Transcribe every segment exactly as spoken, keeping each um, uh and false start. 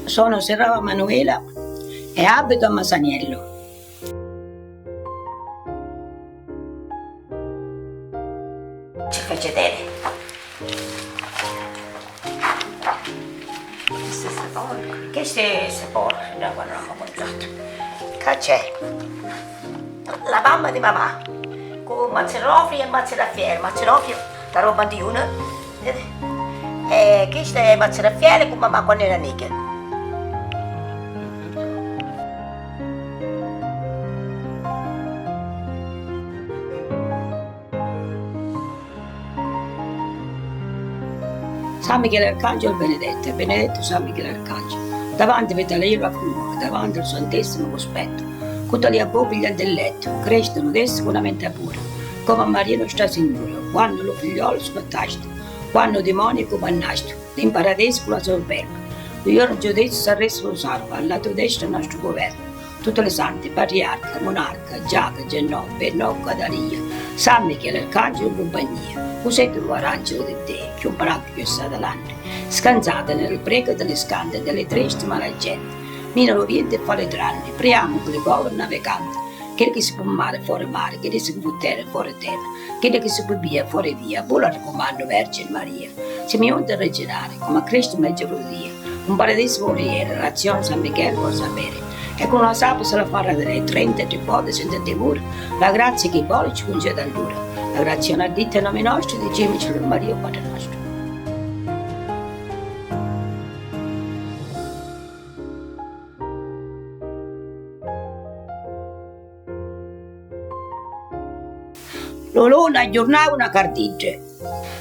Sono Serrava Manuela e abito a Masaniello. Ci fai vedere. Queste sapore. Queste sapore, da quando l'hanno mangiato. Che c'è? La mamma di mamma, con Mazzerofri e Mazzeraffiere. Mazzerofri, la roba di uno. E questa è Mazzeraffiere con mamma quando era nica. San Michele Arcangelo benedetto, e benedetto San Michele Arcangelo, davanti vi talia la cruna, davanti al Santissimo Cospetto, cu talia a voi pigliando il letto, Cristo lo desse con la mente pura, come a Maria nostra Signora, quando lo figliolo scattaste, quando i demoni comandasti, in paradiso con la sorberga, lo giorno giudizio sarresti lo salvo, al lato destro il nostro governo, tutti i santi, patriarca, monarca, Giaca, Gennò, Bernò, Cadaria, San Michele Arcangelo in compagnia, cus'eddu lu arangelu di Dei, chiù brancu chiù satalanni, scanzata nel prego delle scante delle triste mala gente, mina lu vientu e fa le tranne, priamo cu li poveri navigante, chiddu chi si pu mare fore mare, chiddu si pu terra fore terra, chiddu chi si pu via fore via, bu la racumannu Vergine Maria, si mi unti a reginare, come a Cristo mezzo lu dia, un paradiso vole iere, razione San Michele vuol sapere, e con la sape se la fa radere, trenta e tre voti senza timore, la grazia chi vole ci concede allora. La grazia non ha ditto i nomi nostri, dicemici Maria o Padre nostro. Lu luni agghiurnava una cardidda,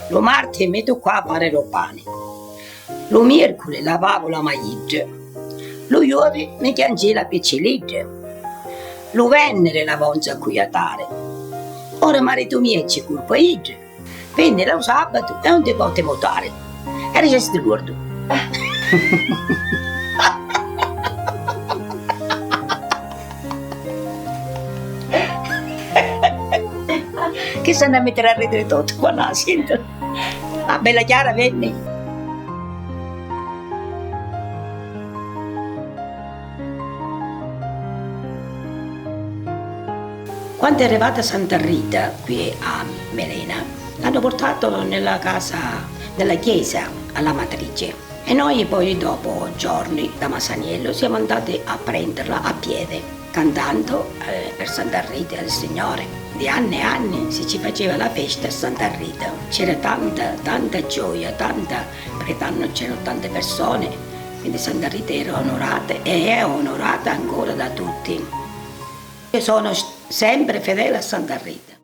lu marti mi tuccò a fari lu pani, lu mierculi lavavu la maglidda, lu juovi mi chiancì la piccilidda, lu venniri la vonza a cuiatari, ora maritu miu ci curpa idda. Vinni lu sabatu e un ti potti mutari. E ricesti gordu. Chi s'hannu a mittiri a ridiri tutti quannu la sintunu. La bella Chiara vinni. Quando è arrivata Santa Rita qui a Melena, l'hanno portato nella casa, nella chiesa alla matrice e noi poi dopo giorni da Masaniello siamo andati a prenderla a piedi, cantando, eh, per Santa Rita e il Signore. Di anni e anni si ci faceva la festa a Santa Rita, c'era tanta, tanta gioia, tanta, perché tanto c'erano tante persone, quindi Santa Rita era onorata e è onorata ancora da tutti. Io sono s-, sempre fedele a Santa Rita.